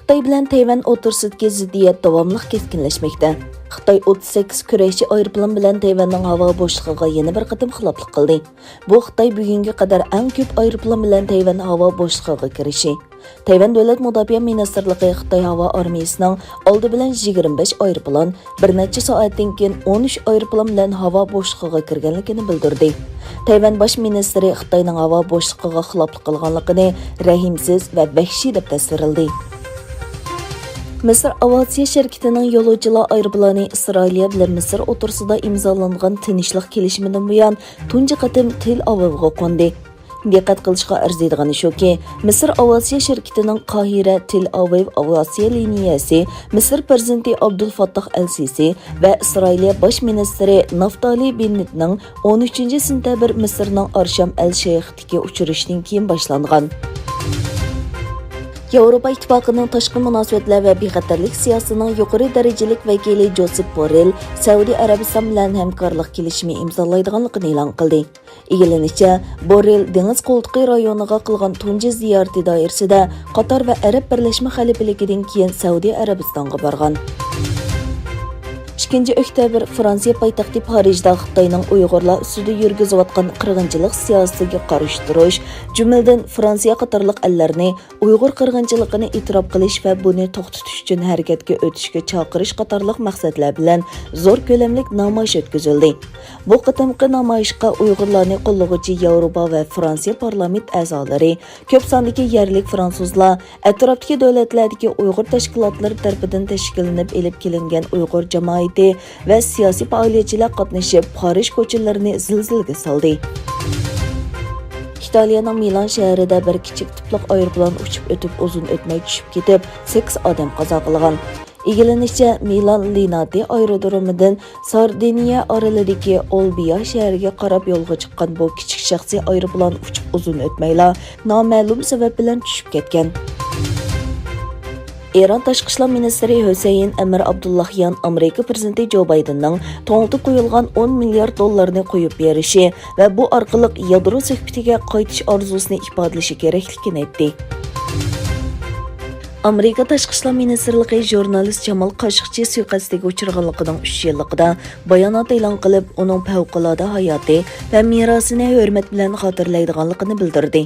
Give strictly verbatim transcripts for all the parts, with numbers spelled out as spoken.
خىتاي بىلەن تەيۋەن ئوتتۇرىسىدىكى زىددىيەت داۋاملىق كەسكىنلەشمەكتە. خىتاي ئوتتۇز سەككىز كۈرەشچى ئايروپىلان بىلەن تەيۋەننىڭ ھاۋا بوشلۇقىغا يەنە بىر قېتىم خىلاپلىق قىلدى. بۇ خىتاي بۈگۈنگە قەدەر ئەڭ كۆپ ئايروپىلان بىلەن تەيۋەن ھاۋا بوشلۇقىغا كىرىشى. تەيۋەن دۆلەت مۇداپىئە مىنىستىرلىقى خىتاي ھاۋا ئارمىيىسىنىڭ ئالدى بىلەن يىگىرمە بەش ئايروپىلان، بىر نەچچە سائەتتىن كېيىن ئون ئۈچ ئايروپىلان بىلەن ھاۋا بوشلۇقىغا كىرگەنلىكىنى بىلدۈردى. تەيۋەن باش مىنىستىرى خىتاينىڭ ھاۋا بوشلۇقىغا خىلاپلىق قىلغانلىقىنى رەھىمسىز ۋە ۋەھشىي دەپ تەسۋىرلىدى. مىسىر ئاۋىئاتسىيە شىركىتىنىڭ يولۇچىلار ئايروپىلانى ئىسرائىلىيە بىلەن مىسىر ئوتتۇرىسىدا ئىمزالانغان تىنچلىق كېلىشىمىدىن بۇيان تۇنجى قېتىم تېل ئاۋىۋغا قوندى. دىققەت قىلىشقا ئەرزىيدىغىنى شۇكى، مىسىر ئاۋىئاتسىيە شىركىتىنىڭ قاھىرە تېل ئاۋىۋ ئاۋىئاتسىيە لىنىيەسى مىسىر پىرېزىدېنتى ئابدۇل فاتتاھ ئەل سىسى ۋە ئىسرائىلىيە باش مىنىستىرى نافتالى بېننېتنىڭ ئون ئۈچىنچى سېنتەبىر مىسىرنىڭ ئارشام ئەل شەيختىكى ئۇچرىشىشىدىن كېيىن باشلانغان. ياۋروپا ئىتتىپاقىنىڭ تاشقى مۇناسىۋەتلەر ۋە بىخەتەرلىك سىياسىتىنىڭ يۇقىرى دەرىجىلىك ۋەكىلى جوسېپ بوررېل سەئۇدى ئەرەبىستان بىلەن ھەمكارلىق كېلىشىمى ئىمزالايدىغانلىقىنى ئېلان قىلدى. ئىگىلىنىشىچە، بوررېل دېڭىز قولتۇقى رايونىغا قىلغان تۇنجى زىيارىتى دائىرىسىدە قاتار ۋە ئەرەب بىرلەشمە خەلىپىلىكىدىن كېيىن سەئۇدى ئەرەبىستانغا بارغان. ئىككىنچى ئۆكتەبىر، فرانسىيە پايتەختى پارىژدا خىتاينىڭ ئۇيغۇرلار ئۈستىدە يۈرگۈزۈۋاتقان قىرغىنچىلىق سىياسىتىگە قارشى تۇرۇش، جۈملىدىن فرانسىيە قاتارلىق ئەللەرنى ئۇيغۇر قىرغىنچىلىقىنى ئېتىراپ قىلىش ۋە بۇنى توختىتىش ئۈچۈن ھەرىكەتكە ئۆتۈشكە چاقىرىش قاتارلىق مەقسەتلەر بىلەن زور كۆلەملىك نامايىش ئۆتكۈزۈلدى. بۇ قېتىمقى نامايىشقا ئۇيغۇرلارنى قوللىغۇچى ياۋروپا ۋە فرانسىيە پارلامېنت ئەزالىرى، كۆپ ساندىكى يەرلىك فرانسۇزلار، ئەتراپتىكى دۆلەتلەردىكى ئۇيغۇر تەشكىلاتلىرى تەرىپىدىن تەشكىللىنىپ ئېلىپ كېلىنگەن ئۇيغۇر جامائىتى ۋە سىياسىي پائالىيەتچىلەر قاتنىشىپ، پارىژ كوچىلىرىنى زىلزىلىگە سالدى. ئىتالىيەنىڭ مىلان شەھىرىدە بىر كىچىك تىپلىق ئايروپىلان ئۇچۇپ ئۆتۈپ، ئۇزۇن ئۆتمەي چۈشۈپ كېتىپ، سەككىز ئادەم قازا قىلغان. ئىگىلىنىشىچە، مىلان لىناتى ئايرودرومىدىن ساردىنىيە ئارىلىدىكى ئولبىيا شەھىرىگە قاراپ يولغا چىققان بۇ كىچىك شەخسىي ئايروپىلان ئۇچۇپ ئۇزۇن ئۆتمەيلا نامەلۇم سەۋەب بىلەن چۈشۈپ كەتكەن. ئىران تاشقى ئىشلار مىنىستىرى ھۈسەيىن ئەمىر ئابدۇللاھيان ئامېرىكا پىرېزىدېنتى جو بايدېننىڭ توڭلىتىپ قويۇلغان ئون مىليارد دوللارنى قويۇپ بېرىشى ۋە بۇ ئارقىلىق يادرو سۆھبىتىگە قايتىش ئارزۇسىنى ئىپادىلىشى كېرەكلىكىنى ئېيتتى. ئامېرىكا تاشقى ئىشلار مىنىستىرلىقى ژۇرنالىست جامال قاشۇقچى سۇيىقەستىگە ئۇچرىغانلىقىنىڭ ئۈچ يىللىقىدا بايانات ئېلان قىلىپ، ئۇنىڭ پەۋقۇلئاددە ھاياتى ۋە مىراسىنى ھۆرمەت بىلەن خاتىرىلەيدىغانلىقىنى بىلدۈردى.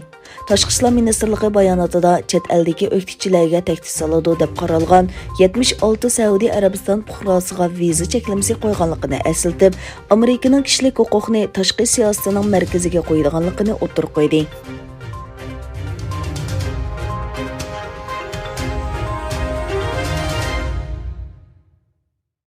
تاشقى ئىشلار مىنىستىرلىقى باياناتىدا چەت ئەلدىكى ئۆكتىچىلەرگە تەھدىت سالىدۇ دەپ قارالغان يەتمىش ئالتە سەئۇدى ئەرەبىستان پۇقراسىغا ۋىزا چەكلىمىسى قويغانلىقىنى ئەسلىتىپ، ئامېرىكىنىڭ كىشىلىك ھوقۇقنى تاشقى سىياسىتىنىڭ مەركىزىگە قويىدىغانلىقىنى ئوتتۇرىغا قويدى.